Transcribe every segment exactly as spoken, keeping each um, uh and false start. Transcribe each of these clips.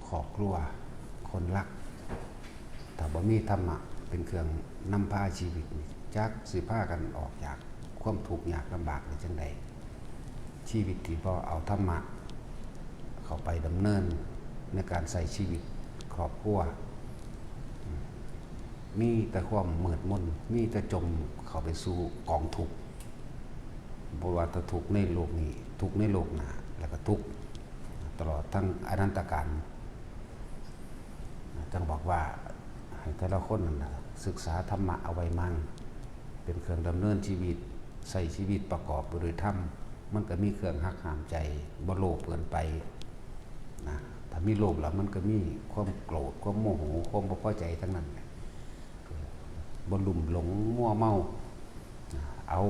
ครอบครัว คนรัก ถ้าบ่มีธรรมะเป็นเครื่องนำพาชีวิตนี่ จักสิพากันออกจากความทุกข์ยากลำบากได้จั่งใด ชีวิตที่บ่เอาธรรมะเข้าไปดำเนินในการใช้ชีวิตครอบครัว มีแต่ความมืดมน มีแต่จมเข้าไปสู่กองทุกข์ บ่ว่าแต่ทุกข์ในโลกนี้ ทุกข์ในโลกหน้า แล้วก็ทุกข์ตลอดทั้งอนันตกาล จั่งบอกว่าให้แต่ละคนนั่นน่ะศึกษาธรรมะเอาไว้มั่ง เป็นเครื่องดำเนินชีวิต ใช้ชีวิตประกอบไปด้วยธรรม มันก็มีเครื่องหักห้ามใจ บ่โลภเกินไปนะ ถ้ามีโลภแล้วมันก็มีความโกรธ ความโมโห ความบ่พอใจทั้งนั้นแหละ บ่ลุ่มหลงมัวเมา เอา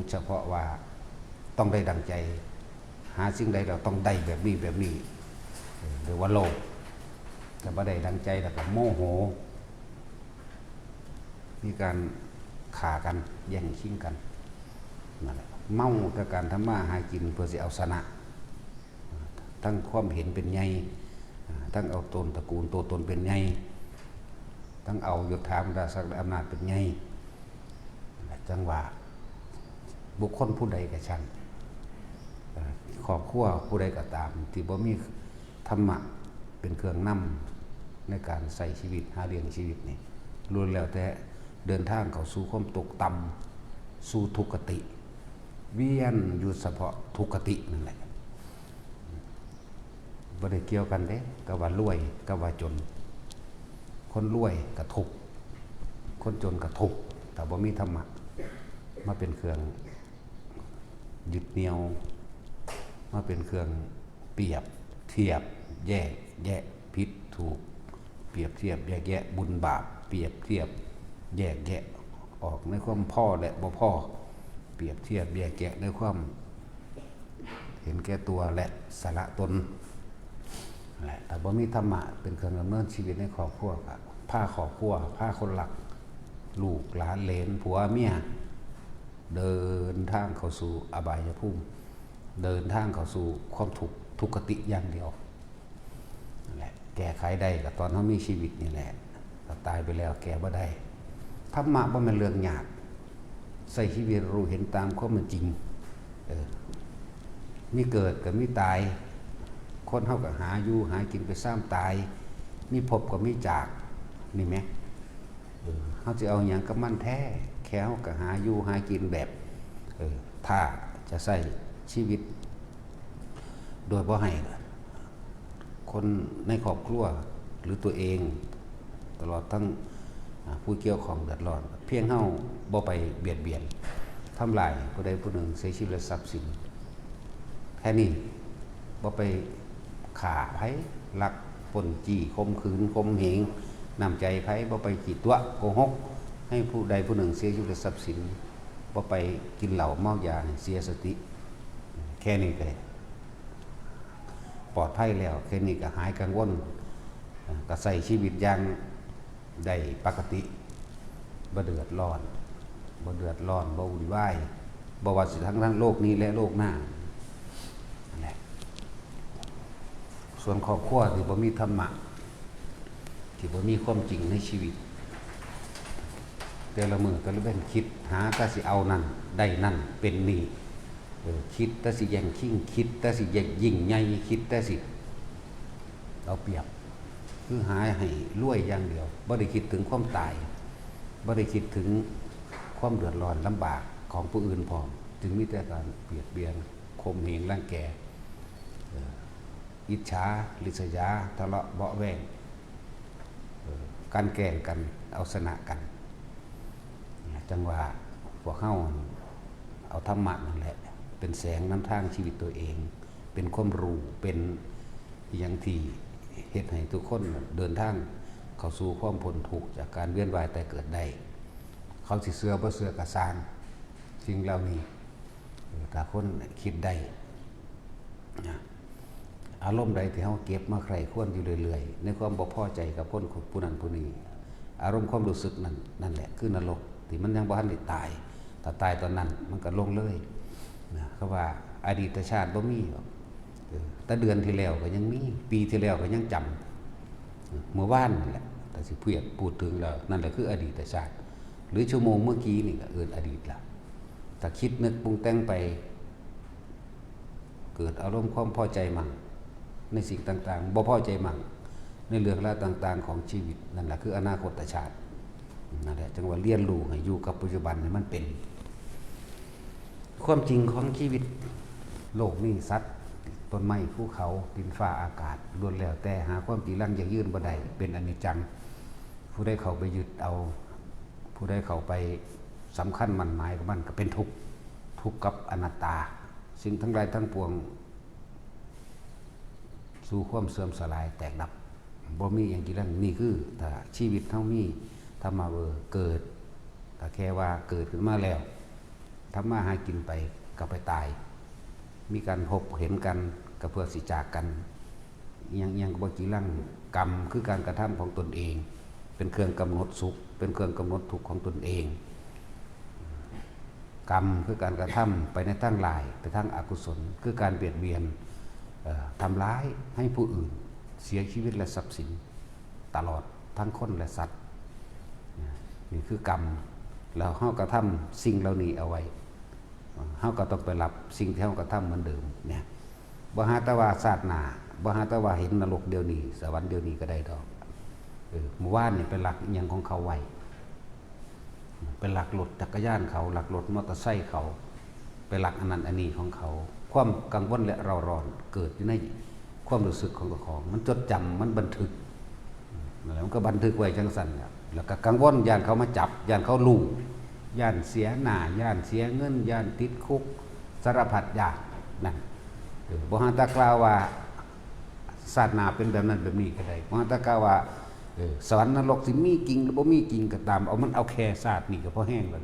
เฉพาะว่าต้องได้ดังใจ หาสิ่งใดเราต้องได้แบบนี้แบบนี้ เออ หรือว่าโลภ แต่บ่ได้ดังใจแล้วก็โมโห มีการฆ่ากัน แย่งชิงกัน นั่นแหละ เมาแต่การทำมาหากินเพื่อสิเอาชนะ ทั้งความเห็นเป็นใหญ่ ทั้งเอาตนตระกูลตัวตนเป็นใหญ่ ทั้งเอายศถาบรรดาศักดิ์และอำนาจเป็นใหญ่ จั่งว่าบุคคลผู้ใดก็ช่าง เอ่อ ครอบครัวผู้ใดก็ตาม ที่บ่มีธรรมะเป็นเครื่องนำในการใช้ชีวิต หาเลี้ยงชีวิตนี่ ล้วนแล้วแต่เดินทางเข้าสู่ความตกต่ำ สู่ทุกขติ เวียนอยู่เฉพาะทุกขตินั่นแหละ บ่ได้เกี่ยวกันเด้ กับว่ารวย กับว่าจน คนรวยก็ทุกข์ คนจนก็ทุกข์ ถ้าบ่มีธรรมะมาเป็นเครื่องยึดเหนี่ยว มาเป็นเครื่องเปรียบเทียบ แยกแยะผิดถูก เปรียบเทียบแยกแยะบุญบาป เปรียบเทียบแยกแยะออกในความพอและบ่พอ เปรียบเทียบแยกแยะในความ เห็นแก่ตัวและสละตนแหละ ถ้าบ่มีธรรมะเป็นเครื่องดำเนินชีวิตในครอบครัวก็พาครอบครัว พาคนรัก ลูกหลานเหลนผัวเมีย เดินทางเข้าสู่อบายภูมิ เดินทางเข้าสู่ความทุกข์ ทุกขติอย่างเดียว นั่นแหละ แก้ไขได้ก็ตอนเฮามีชีวิตนี่แหละ ถ้าตายไปแล้วแก้บ่ได้ ธรรมะบ่แม่นเรื่องยาก ใช้ชีวิตรู้เห็นตามความเป็นจริง เออ มีเกิดก็มีตาย คนเฮาก็หาอยู่หากินไปซามตาย มีพบก็มีจาก นี่แหม เออ เฮาสิเอาหยังกับมันแท้ แค่เฮาก็หาอยู่หากินแบบ เออ ถ้าจะใช้ชีวิต โดยบ่ให้คนในครอบครัวหรือตัวเอง ตลอดทั้ง อ่า ผู้เกี่ยวข้องเดือดร้อน เพียงเฮาบ่ไปเบียดเบียน ทำลายผู้ใดผู้หนึ่งเสียชีวิตและทรัพย์สิน แค่นี้ บ่ไปฆ่าไผ ลักปล้นจี้ ข่มขืน ข่มเหง น้ำใจไผ บ่ไปขี้ตั๋ว โกหก ให้ผู้ใดผู้หนึ่งเสียชีวิตและทรัพย์สิน บ่ไปกินเหล้าเมายาให้เสียสติ แค่นี้ก็ปลอดภัยแล้ว แค่นี้ก็หายกังวล ก็ใช้ชีวิตอย่างได้ปกติ บ่เดือดร้อน บ่เดือดร้อน บ่วุ่นวาย บ่ว่าสิทั้ง ทั้งโลกนี้และโลกหน้า นั่นแหละ ส่วนครอบครัวที่บ่มีธรรมะ ที่บ่มีความจริงในชีวิต แต่ละมื้อแต่ละเว็นคิดหาแต่สิเอานั่นได้นั่นเป็นนี่ เออ คิดแต่สิแย่งชิง คิดแต่สิแย่งยิ่งใหญ่ คิดแต่สิเอาเปรียบ คือหาให้รวยอย่างเดียว บ่ได้คิดถึงความตาย บ่ได้คิดถึงความเดือดร้อนลำบากของผู้อื่นพร้อม จึงมีแต่การเบียดเบียน ข่มเหงรังแก เออ อิจฉา ริษยา ทะเลาะเบาะแว้ง เออ กลั่นแกล้งกัน เอาชนะกัน จั่งว่าพวกเฮาเอาธรรมะนั่นแหละ เป็นแสงนำทางชีวิตตัวเอง เป็นความรู้ เป็นอิหยังที่เฮ็ดให้ทุกคนเดินทางเข้าสู่ความพ้นทุกข์จากการเวียนว่ายตายเกิดได้ เขาสิเชื่อบ่เชื่อก็ซ่าง สิ่งเหล่านี้ เออ ถ้าคนคิดได้ นะ อารมณ์ใดที่เฮาเก็บมาใคร่ครวญอยู่เรื่อยๆ ในความบ่พอใจกับคนผู้นั้นผู้นี้ อารมณ์ความรู้สึกนั้น นั่นแหละคือนรก ที่มันยังบ่ทันได้ตาย ถ้าตายตอนนั้นมันก็ลงเลย นะ เขาว่าอดีตชาติบ่มีหรอก เออ แต่เดือนที่แล้วก็ยังมี ปีที่แล้วก็ยังจ เมื่อวานนั่นแหละ แต่สิเพียบพูดถึงแล้ว นั่นแหละคืออดีตชาติ หรือชั่วโมงเมื่อกี้นี่ก็เอิ้นอดีตละ ถ้าคิดนึกปรุงแต่งไป เกิดอารมณ์ความพอใจมั่ง ในสิ่งต่างๆ บ่พอใจมั่ง ในเรื่องราวต่างๆ ของชีวิต นั่นแหละคืออนาคตชาติ นั่นแหละ จึงว่าเรียนรู้ให้อยู่กับปัจจุบันให้มันเป็น ความจริงของชีวิต โลกนี้ สัตว์ ต้นไม้ ภูเขา ดินฟ้าอากาศ ล้วนแล้วแต่หาความจีรังยั่งยืนบ่ได้ เป็นอนิจจัง ผู้ใดเข้าไปยึดเอา ผู้ใดเข้าไปสำคัญมั่นหมายกับมันก็เป็นทุกข์ ทุกข์กับอนัตตา สิ่งทั้งหลายทั้งปวง สู่ความเสื่อมสลายแตกดับ บ่มีอย่างจีรัง นี่คือ ถ้าชีวิตเฮามีธรรมะเวอเกิด ก็แค่ว่าเกิดขึ้นมาแล้ว ทำมาหากินไปก็ไปตาย มีการพบเห็นกันก็เพื่อสิจากกัน อิหยังอิหยังก็บ่จีรัง กรรมคือการกระทำของตนเอง เป็นเครื่องกำหนดสุข เป็นเครื่องกำหนดทุกข์ของตนเอง กรรมคือการกระทำไปในทางร้าย ไปทางอกุศล คือการเบียดเบียน เอ่อ ทำร้ายให้ผู้อื่นเสียชีวิตและทรัพย์สิน ตลอดทั้งคนและสัตว์ นี่คือกรรม แล้วเฮากระทำสิ่งเหล่านี้เอาไว้ เฮาก็ต้องไปรับสิ่งที่เฮากระทำเหมือนเดิมเนี่ย บ่หาแต่ว่าชาติหน้า บ่หาแต่ว่าเห็นนรกเดี๋ยวนี้ สวรรค์เดี๋ยวนี้ก็ได้ดอก เออ เมื่อวานนี่ไปลักอิหยังของเขาไว้ ไปลักรถจักรยานเขา ลักรถมอเตอร์ไซค์เขา ไปลักอันนั้นอันนี้ของเขา ความกังวลและเร่าร้อนเกิดอยู่ในความรู้สึกของเจ้าของ มันจดจำ มันบันทึก นั่นแหละ มันก็บันทึกไว้จังซั่นแหละ แล้วก็กังวล ย้านเขามาจับ ย้านเขารู้ ย้านเสียหน้า ย้านเสียเงิน ย้านติดคุก สารพัดย้าน นั่น เออ บ่หาแต่กล่าวว่าชาติหน้าเป็นแบบนั้นแบบนี้ก็ได้ บ่หาแต่กล่าวว่า เออ สวรรค์นรกสิมีจริงหรือบ่มีจริงก็ตาม เอามันเอาแค่ชาตินี้ก็พอแฮงแล้ว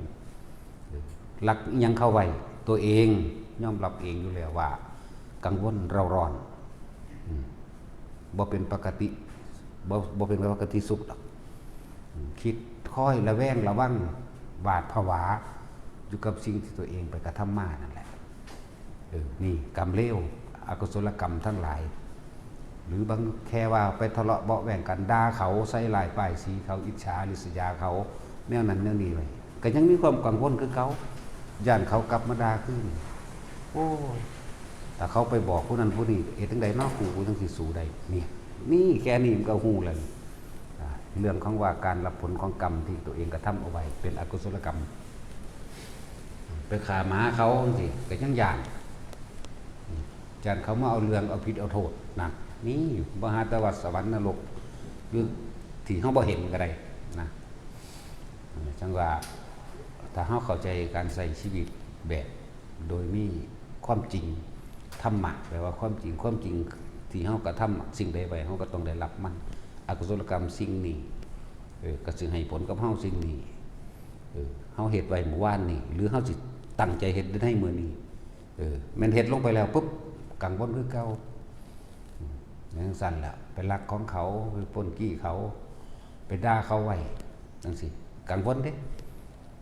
เออ ลักอิหยังเข้าไว้ ตัวเองยอมรับเองอยู่แล้วว่า กังวลเร่าร้อน อืม บ่เป็นปกติ บ่ บ่เป็นปกติสุขดอก อืม คิดคอยระแวงระวัง หวาดผวา อยู่กับสิ่งที่ตัวเองไปกระทำมานั่นแหละ เออ นี่กรรมเลว อกุศลกรรมทั้งหลาย หรือบางแค่ว่าไปทะเลาะเบาะแว้งกัน ด่าเขา ใส่ร้ายป้ายสีเขา อิจฉาริษยาเขา แนวนั้นแนวนี้ไว้ ก็ยังมีความกังวลคือเก่า ย้านเขากลับมาด่าคืน โอ้ย ถ้าเขาไปบอกผู้นั้นผู้นี้ เฮ็ดจั่งใดเนาะ กู กูจั่งสิสู้ได้ เนี่ย นี่แค่นี้มันก็ฮู้แล้ว อ่า เรื่องของว่าการรับผลของกรรมที่ตัวเองกระทำเอาไว้ เป็นอกุศลกรรม ไปฆ่าหมาเขาจั่งซี้ ก็ยังย้าน ย้านเขามาเอาเรื่องเอาผิดเอาโทษ นั่น นี่ บ่หาแต่ว่าสวรรค์นรก หรือที่เฮาบ่เห็นก็ได้นะ จั่งว่า ถ้าเฮาเข้าใจการใช้ชีวิตแบบโดยมีความจริง ธรรมะ แปลว่าความจริง ความจริงที่เฮากระทำสิ่งใดไป เฮาก็ต้องได้รับมัน อกุศลกรรมสิ่งนี้ เออ ก็สิให้ผลกับเฮาสิ่งนี้ เออ เฮาเฮ็ดไว้เมื่อวานนี้ หรือเฮาสิตั้งใจเฮ็ดในมื้อนี้ เออ แม่นเฮ็ดลงไปแล้วปุ๊บ กังวลคือเก่า อืม จั่งซั่นแหละ ไปลักของเขา ไปปล้นจี้เขา ไปด่าเขาไว้ จั่งซี้ กังวลเด้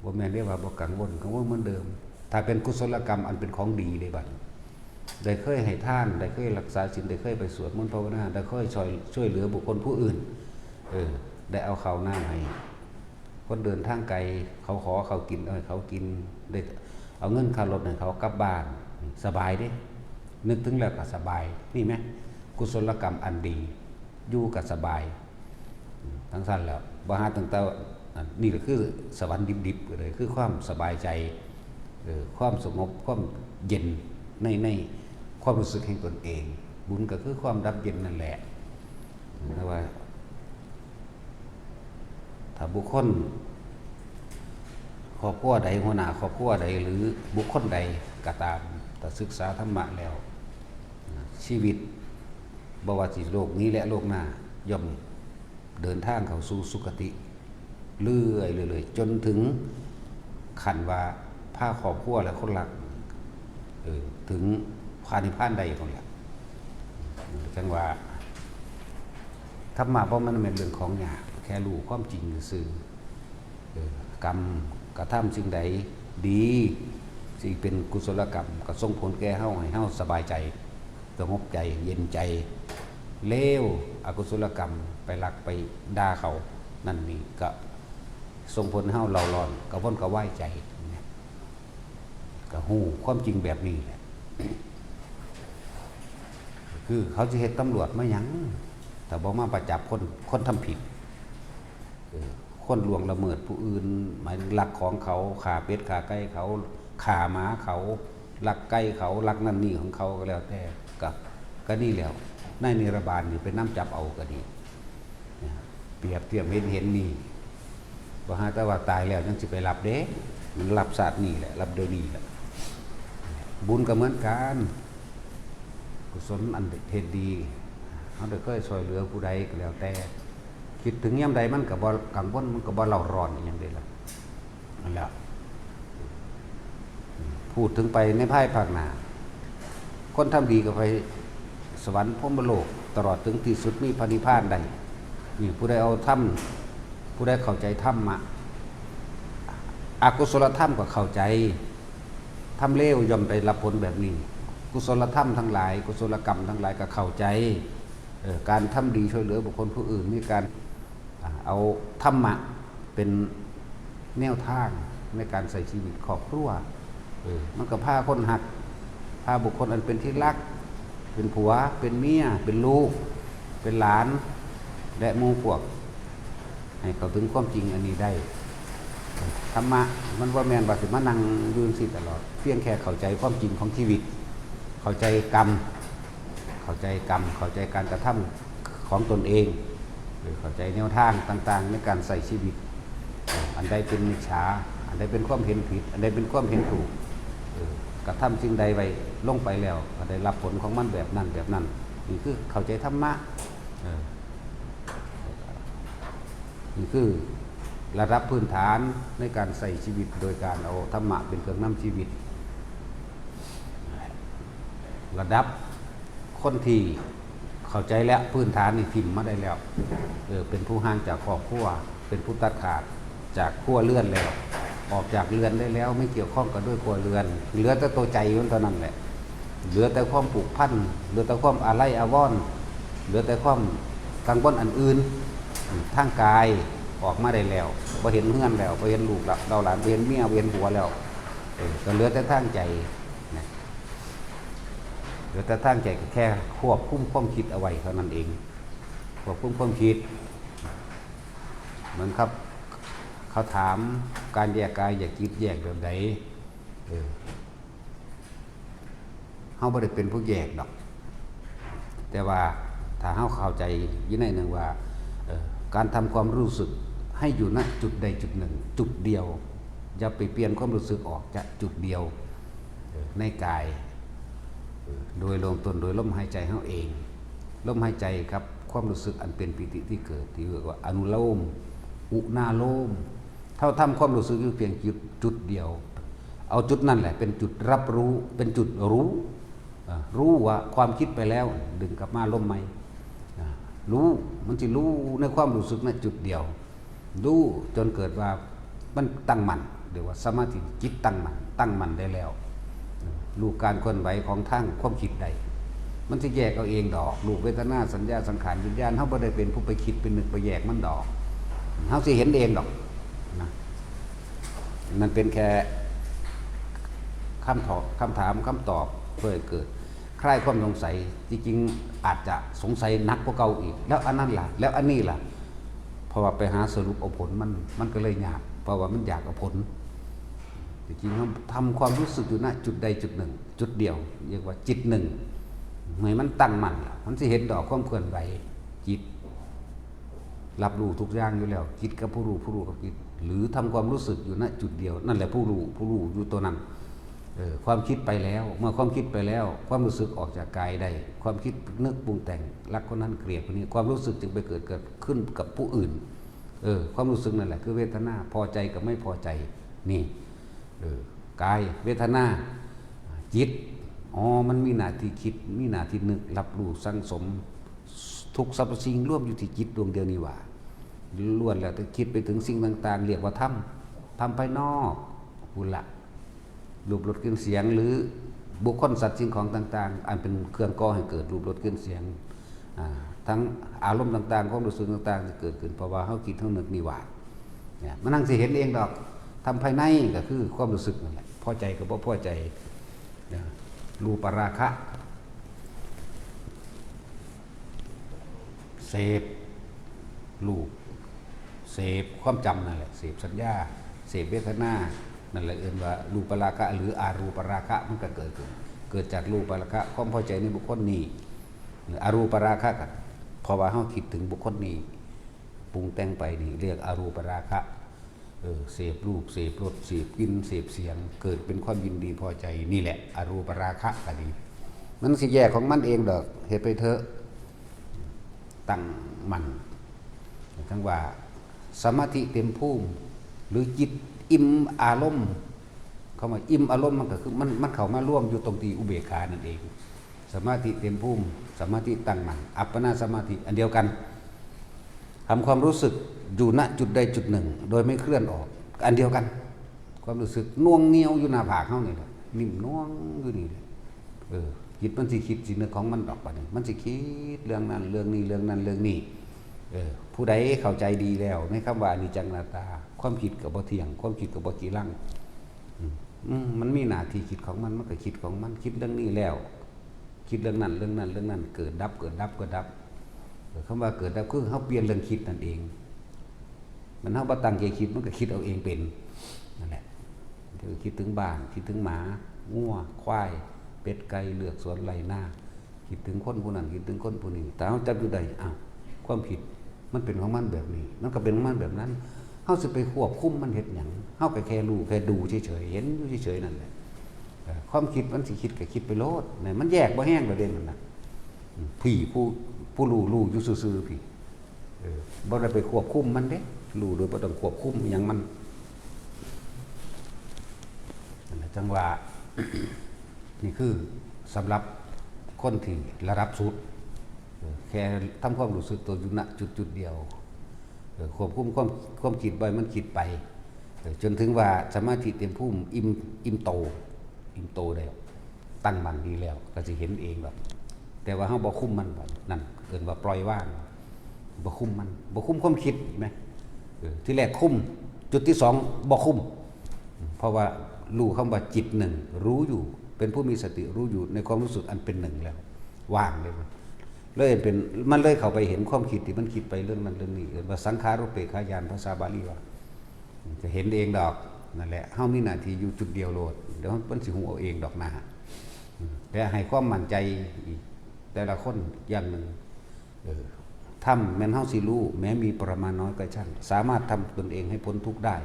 บ่แม่นเด้ว่าบ่กังวล กังวลเหมือนเดิม ถ้าเป็นกุศลกรรมอันเป็นของดีเด้บัดนี้ ได้เคยให้ทาน ได้เคยรักษาศีล ได้เคยไปสวดมนต์ภาวนา ได้เคยช่วย ช่วยเหลือบุคคลผู้อื่น เออ ได้เอาข้าวน้ำให้ คนเดินทางไกล เขาขอข้าวกิน เอาให้เขากิน ได้เอาเงินค่ารถให้เขากลับบ้าน สบายเด้ นึกถึงแล้วก็สบาย นี่ไหม กุศลกรรมอันดี อยู่ก็สบาย จั่งซั่นแหละ บ่หาตั้งแต่ อันนี้ก็คือสวรรค์ดิบๆ ก็เลย คือความสบายใจ เออ ความสงบ ความเย็นใน ในความรู้สึกแห่งตนเอง บุญก็คือความดับเย็นนั่นแหละ แต่ว่า ถ้าบุคคล ครอบครัวใด หัวหน้าครอบครัวใด หรือบุคคลใดก็ตาม ถ้าศึกษาธรรมะแล้ว ชีวิต บ่ว่าสิโลกนี้และโลกหน้า ย่อมเดินทางเข้าสู่สุคติ เรื่อยๆ เรื่อยๆ จนถึงขั้นว่าพาครอบครัวและคนรัก เออ ถึงพระนิพพานได้พุ้นแหละ จั่งว่า ธรรมะบ่แม่นเรื่องของยาก แค่รู้ความจริงซื่อๆ เออ กรรมกระทำสิ่งใดดี สิเป็นกุศลกรรม ก็ส่งผลแก่เฮา ให้เฮาสบายใจ สงบใจ เย็นใจ เลว อกุศลกรรม ไปลักไปด่าเขา นั่นนี่ก็ส่งผลให้เฮาเร่าร้อน กระวนกระวายใจ ก็ฮู้ความจริงแบบนี้แหละ คือเขาสิเฮ็ดตำรวจมาหยัง ถ้าบ่มาประจับคน คนทำผิด เออ คนล่วงละเมิดผู้อื่น หมายถึงลักของเขา ฆ่าเป็ดฆ่าไก่เขา ฆ่าหมาเขา ลักไก่เขา ลักนั่นนี่ของเขาก็แล้วแต่ ก็ ก็นี่แหล้ว นายนิรบาลนี่ไปนำจับเอาก็ดี นะ เปรียบเทียบเห็นเห็นนี่ บ่หาแต่ว่าตายแล้วยังสิไปรับเด้ มันรับชาตินี้แหละ รับเดี๋ยวนี้แหละ บุญก็เหมือนกัน กุศลอันเฮ็ดดี เฮาได้เคยช่วยเหลือผู้ใดก็แล้วแต่ คิดถึงยามใดมันก็บ่กังวล มันก็บ่เร่าร้อนอีหยังเด้ล่ะ นั่นแหละ พูดถึงไปในภายภาคหน้า คนทำดีก็ไปสวรรค์พรหมโลก ตลอดถึงที่สุดมีพระนิพพานได้ นี่ผู้ใดเอาธรรม ผู้ใดเข้าใจธรรมะ อกุศลธรรมก็เข้าใจ ธรรมเลวย่อมได้รับผลแบบนี้ กุศลธรรมทั้งหลาย กุศลกรรมทั้งหลายก็เข้าใจ เอ่อ การทำดีช่วยเหลือบุคคลผู้อื่น มีการ อ่า เอาธรรมะเป็นแนวทางในการใช้ชีวิตครอบครัว เออ มันก็พาคนฮัก พาบุคคลอันเป็นที่รัก เป็นผัว เป็นเมีย เป็นลูก เป็นหลาน และหมู่พวก ให้เข้าถึงความจริงอันนี้ได้ ธรรมะมันบ่แม่นว่าสิมานั่งอยู่จั่งซี้ตลอด เพียงแค่เข้าใจความจริงของชีวิต เข้าใจกรรม เข้าใจกรรม เข้าใจการกระทำของตนเอง หรือเข้าใจแนวทางต่างๆ ในการใช้ชีวิต อันใดเป็นมิจฉา อันใดเป็นความเห็นผิด อันใดเป็นความเห็นถูก เออ กระทำสิ่งใดไว้ลงไปแล้ว ก็ได้รับผลของมันแบบนั้นแบบนั้น นี่คือเข้าใจธรรมะ เออ นี่คือระดับพื้นฐานในการใช้ชีวิตโดยการเอาธรรมะเป็นเครื่องนำชีวิต ระดับคนที่เข้าใจแล้ว พื้นฐานนี่ถิ่มมาได้แล้ว เออ เป็นผู้ห่างจากครอบครัว เป็นผู้ตัดขาดจากครัวเรือนแล้ว ออกจากเรือนได้แล้ว ไม่เกี่ยวข้องกันด้วยครัวเรือน เหลือแต่ตัวใจมันเท่านั้นแหละ เหลือแต่ความผูกพัน เหลือแต่ความอาลัยอาวรณ์ เหลือแต่ความกังวลอันอื่น ทางกายออกมาได้แล้ว บ่เห็นเฮือนแล้ว บ่เห็นลูกหลาน เต้าหลาน บ่เห็นเมีย บ่เห็นผัวแล้ว เออ ก็เหลือแต่ทางใจนะ เหลือแต่ทางใจก็แค่ควบคุมความคิดเอาไว้เท่านั้นเอง ควบคุมความคิด เหมือนครับ เขาถามการแยกกายแยกจิตแยกแบบใด เออ เฮาบ่ได้เป็นผู้แยกดอก แต่ว่าถ้าเฮาเข้าใจวินัยหนึ่งว่า เอ่อ การทำความรู้สึกให้อยู่ณจุดใดจุดหนึ่ง จุดเดียว อย่าไปเปลี่ยนความรู้สึกออกจากจุดเดียว เอ่อ ในกาย เอ่อ โดยรวมต้นโดยลมหายใจเฮาเอง ลมหายใจครับ ความรู้สึกอันเป็นปีติที่เกิด ที่เรียกว่าอนุโลม อุณาโลม เท่าทำความรู้สึกอยู่เพียงจุด จุดเดียว เอาจุดนั่นแหละเป็นจุดรับรู้ เป็นจุดรู้ เอ่อ รู้ว่าความคิดไปแล้ว ดึงกลับมาลมใหม่ อ่า รู้ มันสิรู้ในความรู้สึกในจุดเดียว รู้จนเกิดว่ามันตั้งมั่น เรียกว่าสมาธิ จิตตั้งมั่น ตั้งมั่นได้แล้ว รู้การเคลื่อนไหวของทางความคิดได้ มันสิแยกเอาเองดอก รูป เวทนา สัญญา สังขาร วิญญาณ เฮาบ่ได้เป็นผู้ไปคิด ไปนึก ไปแยกมันดอก เฮาสิเห็นเองดอก นะ นั่นเป็นแค่คำถาม คำถาม คำตอบเพื่อให้เกิดคลายความสงสัย จริงๆ อาจจะสงสัยหนักกว่าเก่าอีก แล้วอันนั้นล่ะ แล้วอันนี้ล่ะ เพราะว่าไปหาสรุปเอาผลมัน มันก็เลยยาก เพราะว่ามันอยากเอาผล จริงๆ เราทำความรู้สึกอยู่ณจุดใดจุดหนึ่ง จุดเดียว เรียกว่าจิตหนึ่ง ให้มันตั้งมั่นล่ะ มันสิเห็นดอกความเคลื่อนไหว จิต รับรู้ทุกอย่างอยู่แล้ว จิตกับผู้รู้ ผู้รู้กับจิต หรือทำความรู้สึกอยู่ณจุดเดียว นั่นแหละผู้รู้ ผู้รู้อยู่ตัวนั้น เออ ความคิดไปแล้ว เมื่อความคิดไปแล้ว ความรู้สึกออกจากกายได้ ความคิดนึกปรุงแต่ง รักคนนั้นเกลียดคนนี้ ความรู้สึกจึงไปเกิด เกิดขึ้นกับผู้อื่น เออ ความรู้สึกนั่นแหละคือเวทนา พอใจกับไม่พอใจ นี่ เออ กาย เวทนา จิต อ๋อ มันมีหน้าที่คิด มีหน้าที่นึก รับรู้ สั่งสม ทุกสรรพสิ่งรวมอยู่ที่จิตดวงเดียวนี่หว่า ล้วนแล้วแต่คิดไปถึงสิ่งต่างๆ เรียกว่าธรรม ธรรมภายนอก พุ้นละ รูปรสกลิ่นเสียง หรือบุคคลสัตว์สิ่งของต่างๆ อันเป็นเครื่องก่อให้เกิดรูปรสกลิ่นเสียง อ่า ทั้งอารมณ์ต่างๆ ความรู้สึกต่างๆ ที่เกิดขึ้น เพราะว่าเฮาคิดเฮานึกนี่หว่า เนี่ย มันนั่งสิเห็นเองดอก ธรรมภายในก็คือความรู้สึกนั่นแหละ พอใจกับบ่พอใจ เนี่ย รูปราคะ เสพรูป เสพความจำนั่นแหละ เสพสัญญา เสพเวทนา นั่นแหละเอิ้นว่ารูปราคะ หรืออรูปราคะ มันก็เกิดขึ้น เกิดจากรูปราคะ ความพอใจในบุคคลนี้ หรืออรูปราคะก็เพราะว่าเฮาคิดถึงบุคคลนี้ ปรุงแต่งไปนี่เรียกอรูปราคะ เออ เสพรูป เสพรส เสพกลิ่น เสพเสียง เกิดเป็นความยินดีพอใจ นี่แหละ อรูปราคะก็ดี มันสิแยกของมันเองดอก เฮ็ดไปเถอะ ตั้งมั่น ทั้งว่าสมาธิเต็มภูมิ หรือจิตอิ่มอารมณ์ คำว่าอิ่มอารมณ์มันก็คือมัน มันเข้ามารวมอยู่ตรงที่อุเบกขานั่นเอง สมาธิเต็มภูมิ สมาธิตั้งมั่น อัปปนาสมาธิ อันเดียวกัน ทำความรู้สึกอยู่ณจุดใดจุดหนึ่ง โดยไม่เคลื่อนออก อันเดียวกัน ความรู้สึกหน่วงเหนี่ยวอยู่หน้าผากเฮานี่แหละ นิ่มหน่วงอยู่นี่แหละ เออ จิตมันสิคิดสินึกของมันดอกบัดนี้ มันสิคิดเรื่องนั้นเรื่องนี้ เรื่องนั้นเรื่องนี้ เออ ผู้ใดเข้าใจดีแล้วในคำว่าอนิจจังอนัตตา ความคิดก็บ่เที่ยง ความคิดก็บ่จีรัง อืม อืม มันมีหน้าที่คิดของมัน มันก็คิดของมัน คิดเรื่องนี้แล้ว คิดเรื่องนั้น เรื่องนั้น เรื่องนั้น เกิดดับ เกิดดับ เกิดดับ เออ คำว่าเกิดดับคือเฮาเปลี่ยนเรื่องคิดนั่นเอง มันเฮาบ่ตั้งใจคิด มันก็คิดเอาเองเป็น นั่นแหละ คือคิดถึงบ้าน คิดถึงหมา งัว ควาย เป็ด ไก่ เฮือน สวน ไร่ นา คิดถึงคนผู้นั้น คิดถึงคนผู้นี้ ถ้าเฮาจับอยู่ได้ อ้าว ความคิดมันเป็นของมันแบบนี้ มันก็เป็นของมันแบบนั้น เฮาสิไปควบคุมมันเฮ็ดหยัง เฮาก็แค่รู้ แค่ดูเฉยๆ เห็นอยู่เฉยๆ นั่นแหละ เออ ความคิดมันสิคิดก็คิดไปโลด นะ มันแยกบ่แฮงดอกเด้ นั่นน่ะ อืม พี่ผู้ ผู้รู้ รู้อยู่ซื่อๆ พี่ เออ บ่ได้ไปควบคุมมันเด้ รู้โดยบ่ต้องควบคุมอิหยังมัน นั่นแหละ จั่งว่า นี่คือสำหรับคนที่ระดับสุด เออ แค่ทำความรู้สึกตัวอยู่ ณ จุดๆ เดียว เออ ควบคุมความ ความคิดบ่ให้มันคิดไป เออ จนถึงว่าสมาธิเต็มภูมิ อิ่ม อิ่มโต อิ่มโตแล้ว ตั้งมั่นดีแล้ว ก็สิเห็นเองดอก แต่ว่าเฮาบ่คุมมันบัด นั่นเอิ้นว่าปล่อยวาง บ่คุมมัน บ่คุมความคิด เห็นไหม เออ ที่แรกคุม จุดที่สองบ่คุม เพราะว่ารู้คำว่าจิตหนึ่ง รู้อยู่ เป็นผู้มีสติรู้อยู่ในความรู้สึกอันเป็นหนึ่งแล้ว ว่างเลยมัน เลยเป็น มันเลยเข้าไปเห็นความคิดที่มันคิดไปเรื่องนั้นเรื่องนี้ เอิ้นว่าสังขารุปเปกขาญาณ ภาษาบาลีว่า จะเห็นเองดอก นั่นแหละ เฮามีหน้าที่อยู่จุดเดียวโลด เดี๋ยวมันสิฮู้เอาเองดอกนะ อืม แต่ให้ความมั่นใจอีก แต่ละคนอย่างหนึ่ง เออ ธรรมแม่นเฮาสิรู้ แม้มีประมาณน้อยก็ช่าง สามารถทำตนเองให้พ้นทุกข์ได้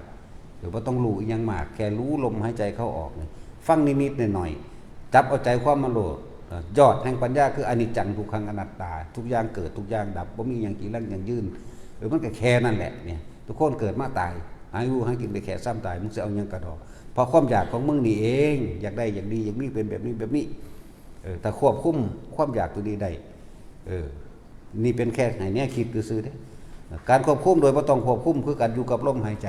เดี๋ยวบ่ต้องรู้อิหยังมาก แค่รู้ลมหายใจเข้าออกนี่ ฟังนิดๆ หน่อยๆ จับเอาใจความมาโลด เอ่อ ยอดแห่งปัญญาคืออนิจจัง ทุกขัง อนัตตา ทุกอย่างเกิด ทุกอย่างดับ บ่มีหยังจีรังยั่งยืน เออ มันก็แค่นั้นแหละเนี่ย ทุกคนเกิดมาตาย หาอยู่หากินไปแค่ซ้ำตาย มึงสิเอาหยังกะดอก เพราะความอยากของมึงนี่เอง อยากได้ อยากดี อยากมี เป็นแบบนี้ แบบนี้ เออ ถ้าควบคุมความอยากตัวนี้ได้ เออ นี่เป็นแค่ให้แนวคิดซื่อๆ เด้ การควบคุมโดยบ่ต้องควบคุมคือการอยู่กับลมหายใจ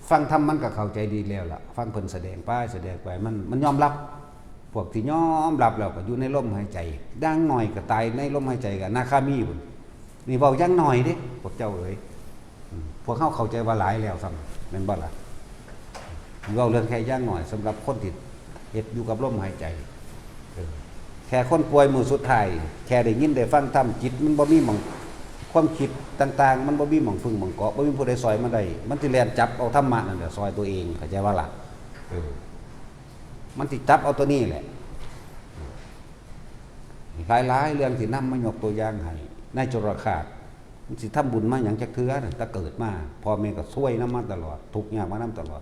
ฟังธรรมมันก็เข้าใจดีแล้วล่ะ ฟังเพิ่นแสดงไป แสดงไป มัน มันยอมรับ พวกที่ยอมรับแล้วก็อยู่ในลมหายใจ อย่างน้อยก็ตายในลมหายใจก็อนาคามีพุ้น นี่เว้าอย่างน้อยเด้ พวกเจ้าเอ๋ย อืม พวกเฮาเข้าใจว่าหลายแล้วซ้ำ แม่นบ่ล่ะ เว้าเรื่องแค่อย่างน้อยสำหรับคนที่เฮ็ดอยู่กับลมหายใจ เออ แค่คนป่วยมื้อสุดท้าย แค่ได้ยินได้ฟังธรรม จิตมันบ่มีหม่อง ความคิดต่างๆ มันบ่มีหม่องพึ่งหม่องเกาะ บ่มีผู้ใดซ่อยมันได้ มันสิแล่นจับเอาธรรมะนั่นแหละซ่อยตัวเอง เข้าใจบ่ล่ะ เออ มันสิจับเอาตัวนี้แหละ หลายๆ เรื่องที่นำมายกตัวอย่างให้ นายจรคาส มันสิทำบุญมาหยังจักเทื่อน่ะ แต่เกิดมา พ่อแม่ก็ซวยนำมาตลอด ทุกข์ยากมานำตลอด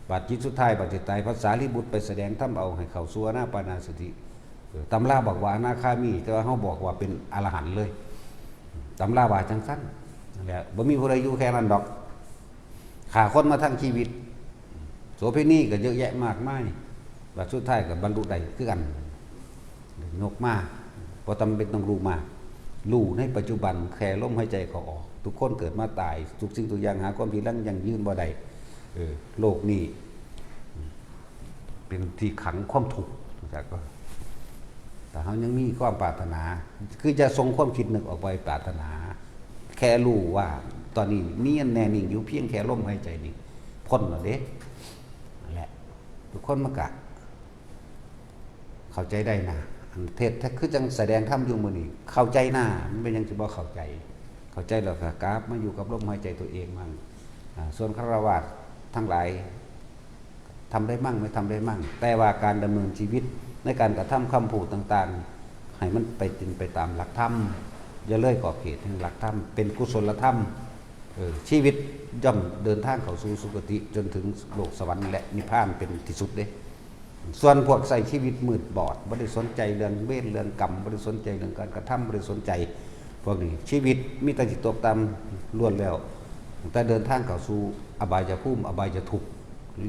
บาดจิตสุดท้าย บาดสิตาย พระสารีบุตรไปแสดงธรรมเอาให้เข้าสู่อานาปานสติ เออ ตำราบอกว่าอนาคามี แต่ว่าเฮาบอกว่าเป็นอรหันต์เลย ตำราว่าจั่งซั้น นั่นแหละ บ่มีผู้ใดอยู่แค่นั้นดอก ฆ่าคนมาทั้งชีวิต โสเภณีก็เยอะแยะมากมาย บัดสุดท้ายก็บรรลุได้คือกัน ยกมา บ่จำเป็นต้องรู้มาก รู้ในปัจจุบัน แค่ลมหายใจเข้าออก ทุกคนเกิดมาตาย ทุกสิ่งทุกอย่างหาความจีรังยั่งยืนบ่ได้ เออ โลกนี้ เป็นที่ขังความทุกข์ รู้จักบ่ ถ้าเฮายังมีความปรารถนา คืออย่าส่งความคิดนึกออกไปปรารถนา แค่รู้ว่าตอนนี้เนียนแน่นิ่งอยู่เพียงแค่ลมหายใจนี่พ้นแล้วเด้ นั่นแหละ ทุกคนมันกะ เข้าใจได้นะ อันเทศน์คือจั่งแสดงธรรมอยู่มื้อนี้ เข้าใจนะ มันเป็นหยังสิบ่เข้าใจ เข้าใจแล้วก็กลับมาอยู่กับลมหายใจตัวเองมั่ง อ่า ส่วนฆราวาสถ์ทั้งหลาย ทำได้มั่งไม่ทำได้มั่ง แต่ว่าการดำเนินชีวิตในการกระทำคำพูดต่างๆ ให้มันไปเป็นไปตามหลักธรรม อย่าเลยขอบเขตแห่งหลักธรรม เป็นกุศลธรรม เออ ชีวิตย่อมเดินทางเข้าสู่สุคติจนถึงโลกสวรรค์และนิพพานเป็นที่สุดเด้ ส่วนพวกใช้ชีวิตมืดบอด บ่ได้สนใจเรื่องเวรเรื่องกรรม บ่ได้สนใจเรื่องการกระทำ บ่ได้สนใจ พวกนี้ ชีวิตมีแต่สิตกต่ำล้วนแล้ว ตั้งแต่เดินทางเข้าสู่อบายภูมิ อบายทุกข์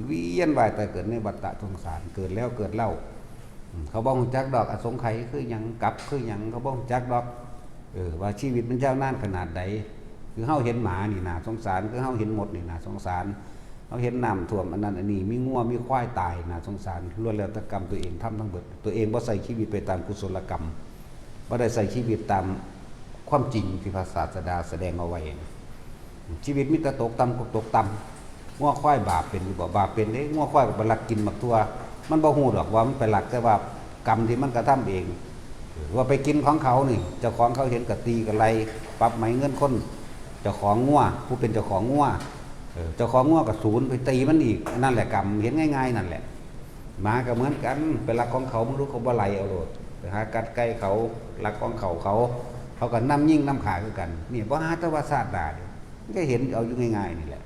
เวียนว่ายตายเกิดในวัฏฏะสงสาร เกิดแล้วเกิดเล่า อืม เขาบ่ฮู้จักดอกอสงไขยคือหยัง กลับคือหยัง เขาบ่ฮู้จักดอก เออ ว่าชีวิตมันยาวนานขนาดใด คือเฮาเห็นหมานี่น่าสงสาร คือเฮาเห็นมดนี่น่าสงสาร เฮาเห็นน้ำท่วมอันนั้นอันนี้ มีงัวมีควายตายน่าสงสาร ล้วนแล้วแต่กรรมตัวเองทำทั้งเบิด ตัวเองบ่ใช้ชีวิตไปตามกุศลกรรม บ่ได้ใช้ชีวิตตามความจริงที่พระศาสดาแสดงเอาไว้ ชีวิตมีแต่ตกต่ำกับตกต่ำ งัวควายบาปเป็นอยู่บ่ บาปเป็นเด้ งัวควายก็ไปลักกินหมากถั่ว มันบ่ฮู้ดอกว่ามันไปลัก แต่ว่ากรรมที่มันกระทำเอง ว่าไปกินของเขานี่ เจ้าของเขาเห็นก็ตีก็ไล่ ปรับไหมเงินคน เจ้าของงัว ผู้เป็นเจ้าของงัว เออ เจ้าของงัวก็สูนไปตีมันอีก นั่นแหละกรรม เห็นง่ายๆนั่นแหละ หมาก็เหมือนกัน ไปลักของเขา บ่รู้เขาบ่ไล่เอาโลด ไปหากัดไก่เขา ลักของเขาเขา เขาก็นำยิงนำฆ่าคือกัน นี่บ่หาแต่ว่าชาติหน้าเด้ มันก็เห็นเอาอยู่ง่ายๆนี่แหละ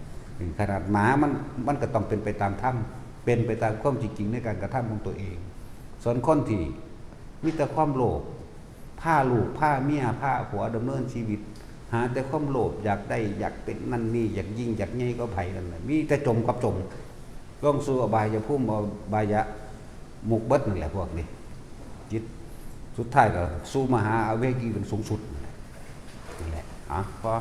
ขนาดหมามัน มันก็ต้องเป็นไปตามธรรม เป็นไปตามความจริงในการกระทำของตัวเอง ส่วนคนที่มีแต่ความโลภ พาลูก พาเมีย พาผัวดำเนินชีวิต หาแต่ความโลภ อยากได้ อยากเป็นนั่นนี่ อยากยิ่ง อยากใหญ่กว่าไผนั่นน่ะ มีแต่จมกับจม ลงสู่อบายภูมิ อบายมุขเบิดนั่นแหละพวกนี้ จิตสุดท้ายก็สู่มหาอเวจีเป็นสูงสุดนั่นแหละ นั่นแหละ อ่ะ พอ